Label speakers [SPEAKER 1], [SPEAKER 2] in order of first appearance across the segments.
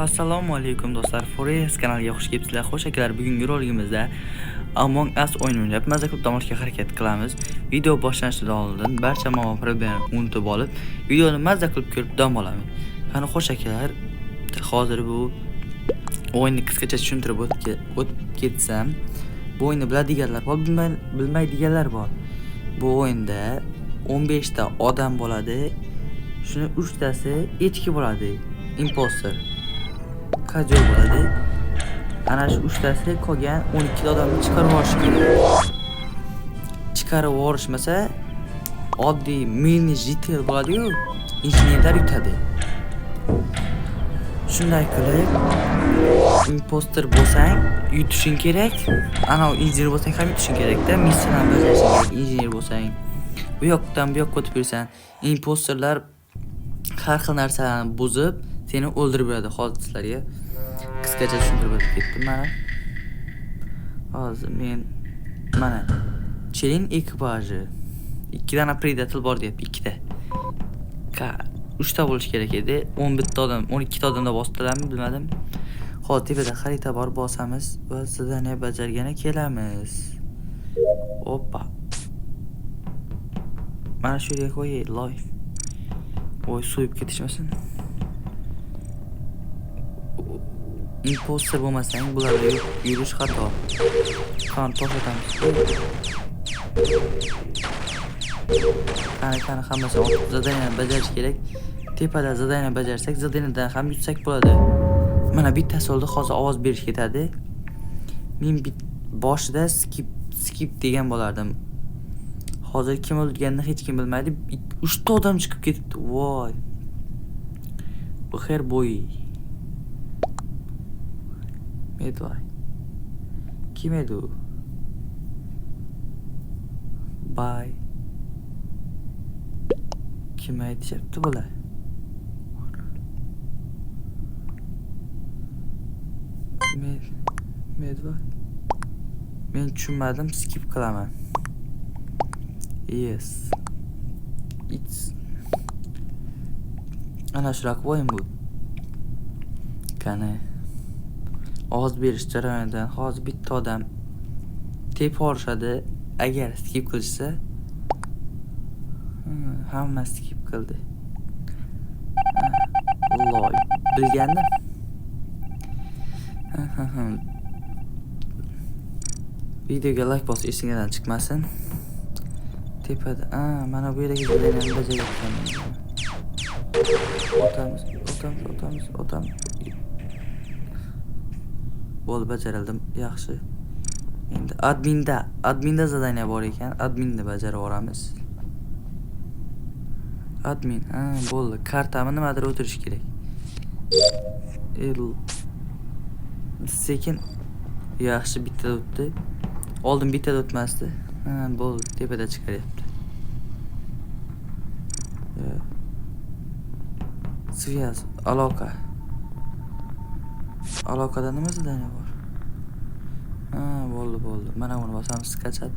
[SPEAKER 1] Assalomu alaykum do'stlar, Forest kanaliga xush kelibsizlar. Xo'sh akalar, bugungi roligimizda Among Us o'yinini o'ynab, maza qilib tomoshaga harakat qilamiz. Video boshlanishidan oldin barcha muammo problemani unutib olib, videoni maza qilib ko'rib dam olamiz. Qani xo'sh akalar, hozir bu o'yinni qisqacha tushuntirib o'tib ketsam, bu o'yinni biladiganlar bor, bilmaydiganlar bor. Bu o'yinda 15 ta odam bo'ladi. Shuni 3 tasi echki bo'ladi. Imposter. Kajol bo'ladi. Ana shu 3 tasi qolgan 12 ta odamni chiqarib yuborish kerak. Chiqarib yuborishmasa, oddiy mini житель bo'ladi-yu, injenerlar yutadi. Shunday qilib, imposter bo'lsang, yutishing kerak. Ana injener bo'lsang ham yutishing kerakda, missiyani bajarishing kerak. Injener bo'lsang, bu yoqdan bu yoqqa o'tib yursan, imposterlar har xil narsalarni buzib, seni o'ldirib beradi. Hozir sizlarga qisqacha tushuntirib o'tib ketdim mana. Hozir men mana член ekipaji ikki dona предатель bor deyapti, ikkita. Uchta bo'lishi kerak edi. 11 ta odam, 12 ta odamda bosdilarmi bilmadim. Hozir tepada xarita bor, bosamiz va задание bajargani kelamiz. Oppa. Mana shu yerga qo'yay, loy. Voy, so'yib ketishmasin. Imposter bo'lmasang bularda yurish xato. Qani tosh otamiz. Qani qani hammasi otib задание bajarish kerak. Tepada задание bajarsak, заданиеdan ham yutsak bo'ladi. Mana bittasi oldi, hozir ovoz berish ketadi. Men boshida skip skip degan bo'lardim. Hozir kim o'ldirganini hech kim bilmaydi. 3 ta odam chiqib ketibdi. Voy. Bu xer bo'y. Medvay. Kim edi u? Bay. Kim aytishyapti bular? Med Medvay. Men tushunmadim, skip qilaman. Yes. It's Ana shunaqa o'yin bu. Qani. Ovoz berish jarayonidan hozir bitta odam tepib yuborishadi. Agar skip qilishsa, hamma skip qildi. Loy. Bilgandim. Videoga like bosish esingizdan chiqmasin. Tepada, mana bu yerdagi заданиеni bajarayotganman. Otamiz, otamiz, otamiz, otamiz. Bo'ldi, bajarildim. Yaxshi. Endi adminda задание bor ekan. Adminni bajarib yuboramiz. Admin, ha, bo'ldi. Kartami nimadir o'tirish kerak. El sekin yaxshi bittada o'tdi. Oldin bittada o'tmasdi. Ha, bo'ldi, tepada chiqaryapti. Связь, aloqa. Aloqada nima задание bor? Ha, bo'ldi, bo'ldi. Mana buni bosamiz, скачать.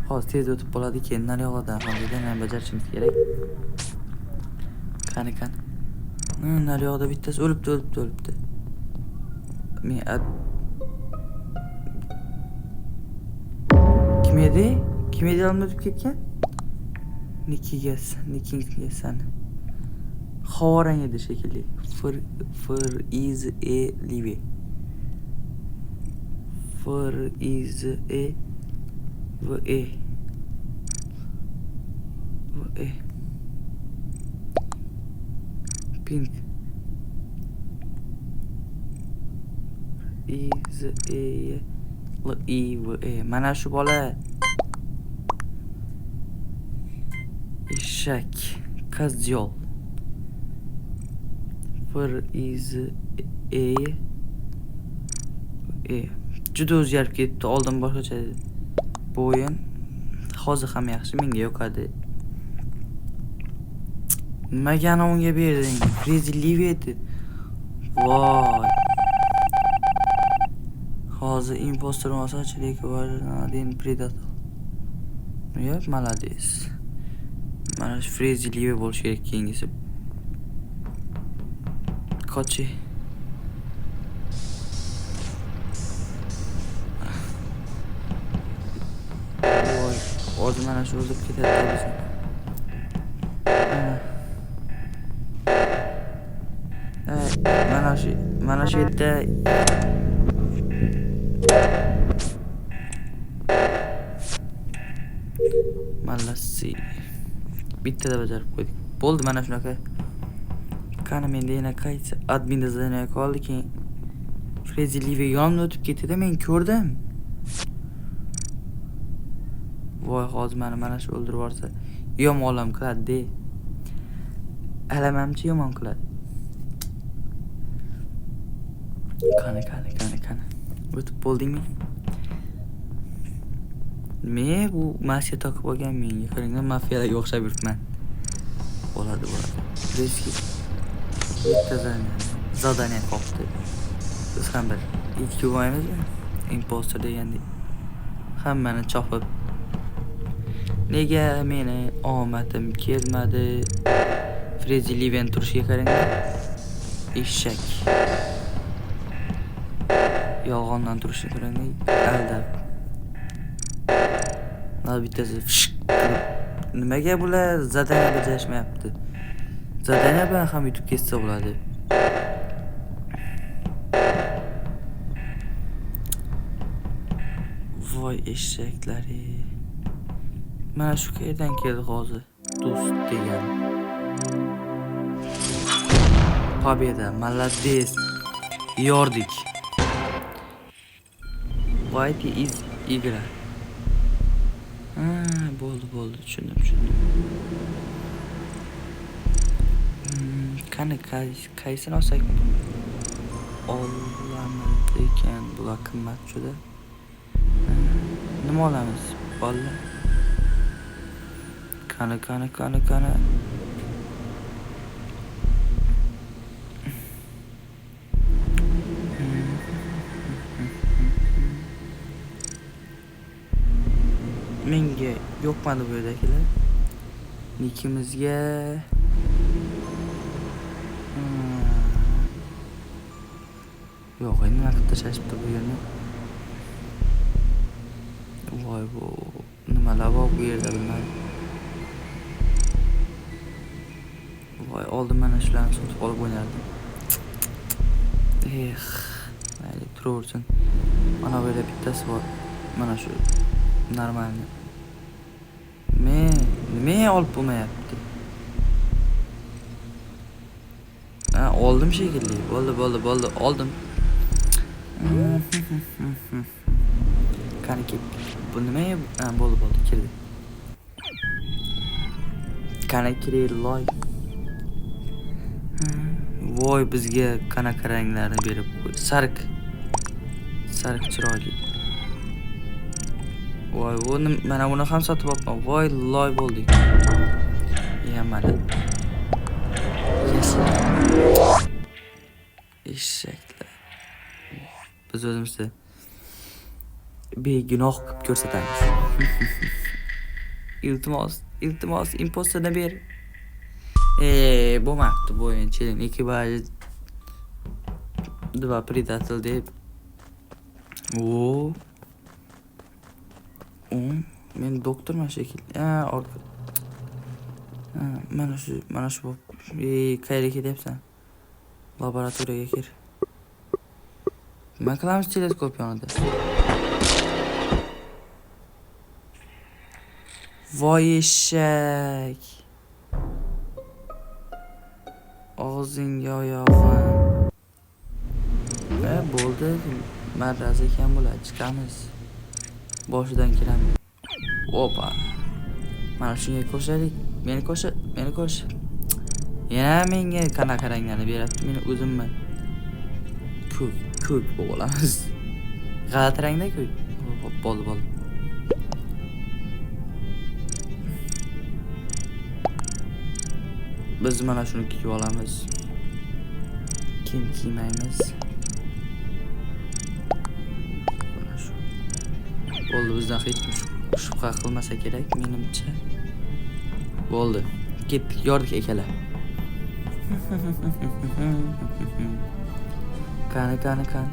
[SPEAKER 1] Hozir tez o'tib bo'ladi, keyin naryoqlardan ham задание bajarishimiz kerak. Qani, qani. Naryoqda bittasi o'libdi, o'libdi, o'libdi. Men Kim edi? Kim edi oldin o'tib ketgan? Nikiga, Nikiga san. Havorang edi shekilli. Fr Fr iz e live. Fr iz e v e v e Pink I Z E Y L I V E. Mana shu bola eshak Kazyol. Fr I Z E Y E. Juda o'zgarib ketdi. Oldin boshqacha edi. Bu o'yin hozir ham yaxshi, menga yoqadi. Nimaga ana unga berding? Crazy Live edi. Voy. Hozir imposter bo'lmasa, один предатель. Yo'q, молодец. Mana shu Crazy Live bo'lishi kerak keyingisi. Kochi. Hozir mana shu o'ldirib ketadi bizni. Mana shu yerda Malasi. Bittada bajarib qo'ydik. Bo'ldi mana shunaqa. Qani menda yana qaysi adminda zadание qoldi, keyin Frezi Live yonimdan o'tib ketdi-da, men ko'rdim. Voy, hozir meni mana shu o'ldirib yuborsa, yomon ham qiladi-de. Alamamchi yomon qiladi. Qani, qani, qani, qani. O'tib bo'ldingmi? Men bu maska taqib olgan menga qaranglar, mafiyalarga o'xshab yuribman. Bo'ladi, bo'ladi. Riski bitta zadание qolibdi. Biz ham bir itki bo'lmaymizmi? Imposter degandek. Hammani chopib. Nega meni omadim kelmadi? Frezi Liven turishiga qaranglar. Eshak. Yolg'ondan turishini qaranglar, aldab. Mana bittasi fishk qilib. Nimaga bular zadание bajarishmayapti? Zadание bilan ham yutib ketsa bo'ladi. Voy eshaklari. Mana shu qayerdan keldi hozir? Do'st degan. Победа, молодец. Yordik. White is игра. Ha, bo'ldi, bo'ldi, tushundim, tushundim. Qani qaysini olsak olamiz ekan? Bular qimmat juda. Nima olamiz, bolalar? Qani, qani, qani, qani. Menga yo'qmadi bu yerdagilar. Nikimizga yo'q, endi nima qilib tashlashibdi bu yerni? Voy, bu nimalar bor bu yerda bilmadim. Voy, oldin mana shularni sotib olib o'ynardim. Eh, mayli, turaversin. Mana bu yerda bittasi bor. Mana shu normalni. Men nima olib bo'lmayapti? Ha, oldim shekilli. Bo'ldi, bo'ldi, bo'ldi, oldim. Qani ketdik. Bu nima? Ha, bo'ldi, bo'ldi, kirdi. Qani kiray. Voy, bizga qanaqa ranglarni berib qo'ydi. Sariq. Sariq chiroyli. Voy, bu mana buni ham sotib olibman. Voy, loy bo'ldik. Ya mana. Eshaklar. Biz o'zimizni begunoh qilib ko'rsatamiz. Iltimos, iltimos, imposterni ber. Bo'lmabdi bu o'yin. Член экипажа два предатель deb. O. Men doktorman shekilli. Ha, orqa. Ha, mana shu, mana shu bo'lib. Qayerga ketyapsan? Laboratoriyaga kir. Nima qilamiz teleskop yonida? Voy eshak. Og'zingga oyog'im. Bo'ldi. Maraz ekan bular. Chiqamiz. Boshidan kiramiz. Opa. Mana shunga qo'shaylik. Meni qo'sh, meni qo'sh. Yana menga qanaqa ranglarni beryapti? Men o'zimni ko'k, ko'k bo'lib olamiz. G'alati rangda ko'k. Hop, bo'ldi, bo'ldi. Biz mana shuni kiyib olamiz. Kiyim kiymaymiz. Mana shu. Bo'ldi, bizdan hech kim shubha qilmasa kerak, menimcha. Bo'ldi. Ketdik, yordik akalar. Qani, qani, qani.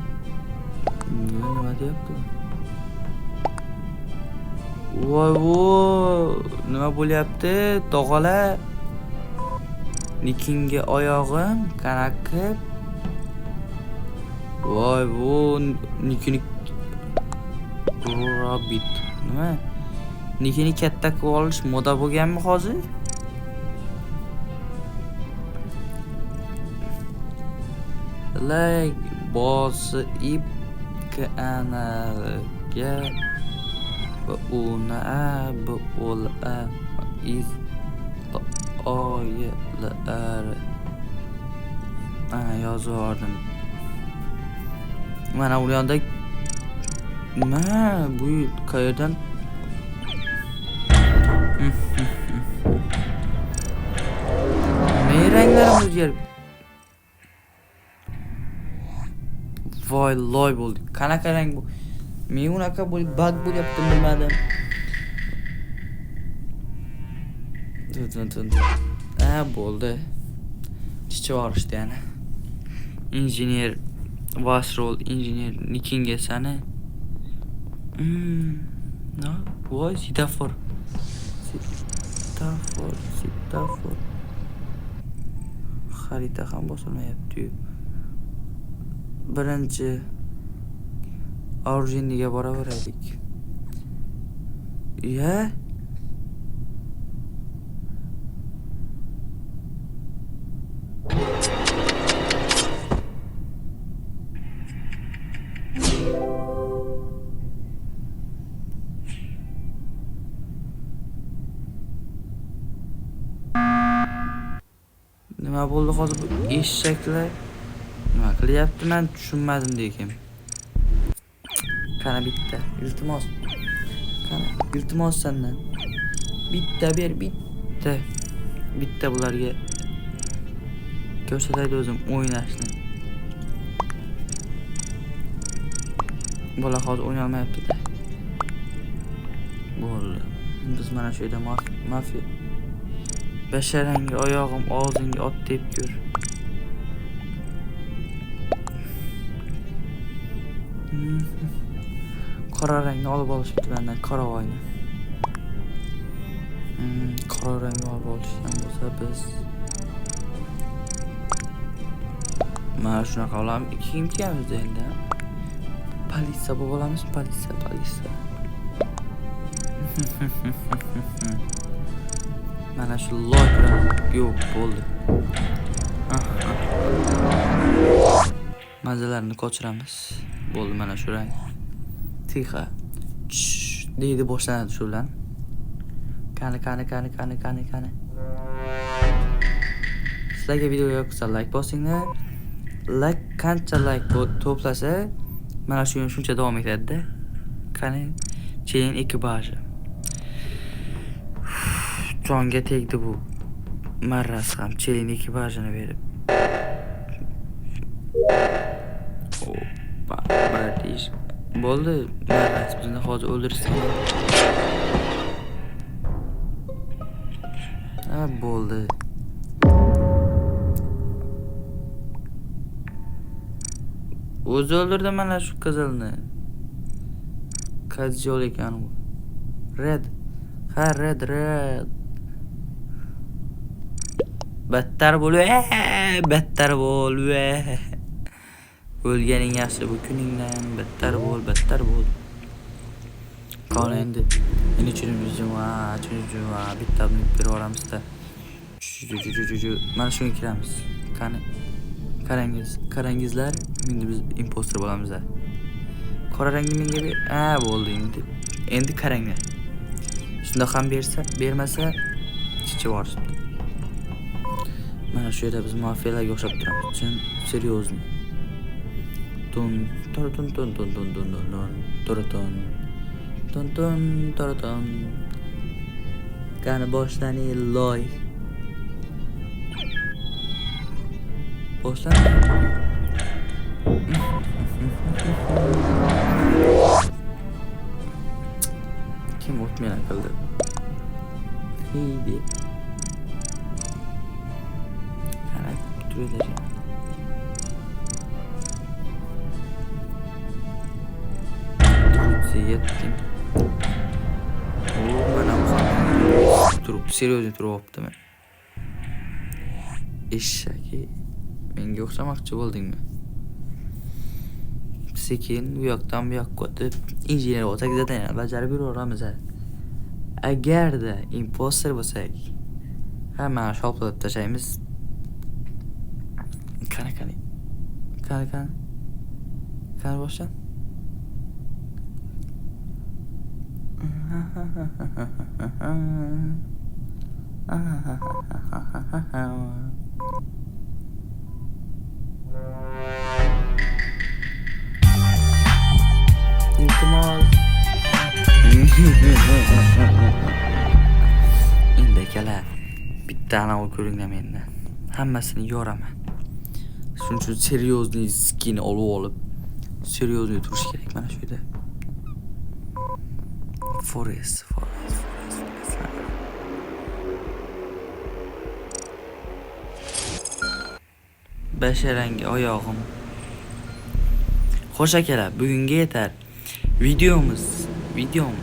[SPEAKER 1] Nima deyapti? Voy vo, nima bo'lyapti? Tog'alar. Nikinga oyog'im qanaqa? Voy vo, nikini Rabbit. Nima? Nikini katta qilib olish moda bo'lganmi hozir? Like bosib kanalga obuna bo'la iz oylar. Ana yozib yubordim. Mana u yoqda nima bu qayerdan? Ne ranglarim o'zgarib? Voy loy bo'ldi. Qanaqa rang bu? Men unaqa bo'lib bug bo'lyapti bilmadim. Tun. Ha bo'ldi. Chichib yuborishdi yana. Injener Vasrol injener Nikinga sani. No, voy sitafor. Sitafor, sitafor. Xarita ham bosilmayapti-yu. Birinchi Orjiniga boraveraylik. Ya? Nima bo'ldi hozir bu eshaklar? Nima qilyapti men tushunmadim lekin. Qani bitta, iltimos. Qani, iltimos sendan. Bitta ber, bitta. Bitta bularga ko'rsataydi o'zim o'ynashni. Bola hozir o'ynolmayapti-da. Bo'ldi. Biz mana shu yerda mafiya. Basharangga oyog'im og'zingga ot deb ko'r. Qora rangni olib olishibdi mendan, qoravoyni. Qora rangni olib olishgan bo'lsa biz mana shunaqa olamiz. Kiyim kiyamiz endi. Politsiya bo'lib olamiz, politsiya, politsiya. Mana shu loy bilan yo'q bo'ldi. Mazalarni qochiramiz. Bo'ldi mana shu rang. Tixa. Deydi boshlanadi shu bilan. Qani qani qani qani qani qani. Sizlarga video yoqsa like bosinglar. Like qancha like to'plasa mana shu shuncha davom etadi-da. Qani chain ekipaji. Jonga tegdi bu. Marrasi ham chelin ekipajini berib. Oppa, bratish. Bo'ldi, marrasi bizni hozir o'ldirsin. Ha, bo'ldi. O'zi o'ldirdi mana shu qizilni. Kajol ekan u. Red. Ha, red, red. Battar bo'l, battar bo'l. O'lganing yaxshi bu kuningdan, battar bo'l, battar bo'l. Qani endi. Endi tushunib, bitta berib yuboramiz-da. Mana shunga kiramiz. Qani. Qarangiz, qarangizlar, endi biz imposter bo'lamiz. Qora rangni menga ber. Ha, bo'ldi endi. Endi qaranglar. Shunda ham bersa, bermasa chichib yuborishibdi. Mana shu yerda biz mafiyalarga o'xshab turamiz. Chin, seryozni. Tun, tun tun tun tun tun tun tun tun tun tun tun tun tun. Qani boshlaning loy. Boshlan. Kim o'tmena qildi? Hey deb. Qarab turadi. Yetdim. Серьезно turyaptimi? Eshaki, menga o'xshamoqchi bo'ldingmi? Sekin u yoqdan bu yoqqa o'tib, injener bo'lsak, задание bajarib yuraveramiz. Agarda imposter bo'lsak, hammani shopilib tashlaymiz. Qani, qani. Qani, qani. Qani boshdan. Iltimos. Endi akalar, bitta anavi ko'ringlar mendan. Hammasini yoraman. Shuning uchun серьезный skin olib olib, серьезный turish kerak mana shu yerda. Forest, Forest, Forest, Forest. Basharangga oyog'im. Xo'sh akalar, bugunga yetar. Videom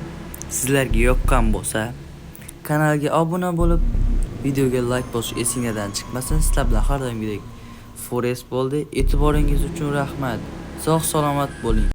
[SPEAKER 1] sizlarga yoqqan bo'lsa, kanalga obuna bo'lib, videoga like bosish esinglardan chiqmasin. Sizlar bilan har doimgidek Forest bo'ldi. E'tiboringiz uchun rahmat. Sog' salomat bo'ling.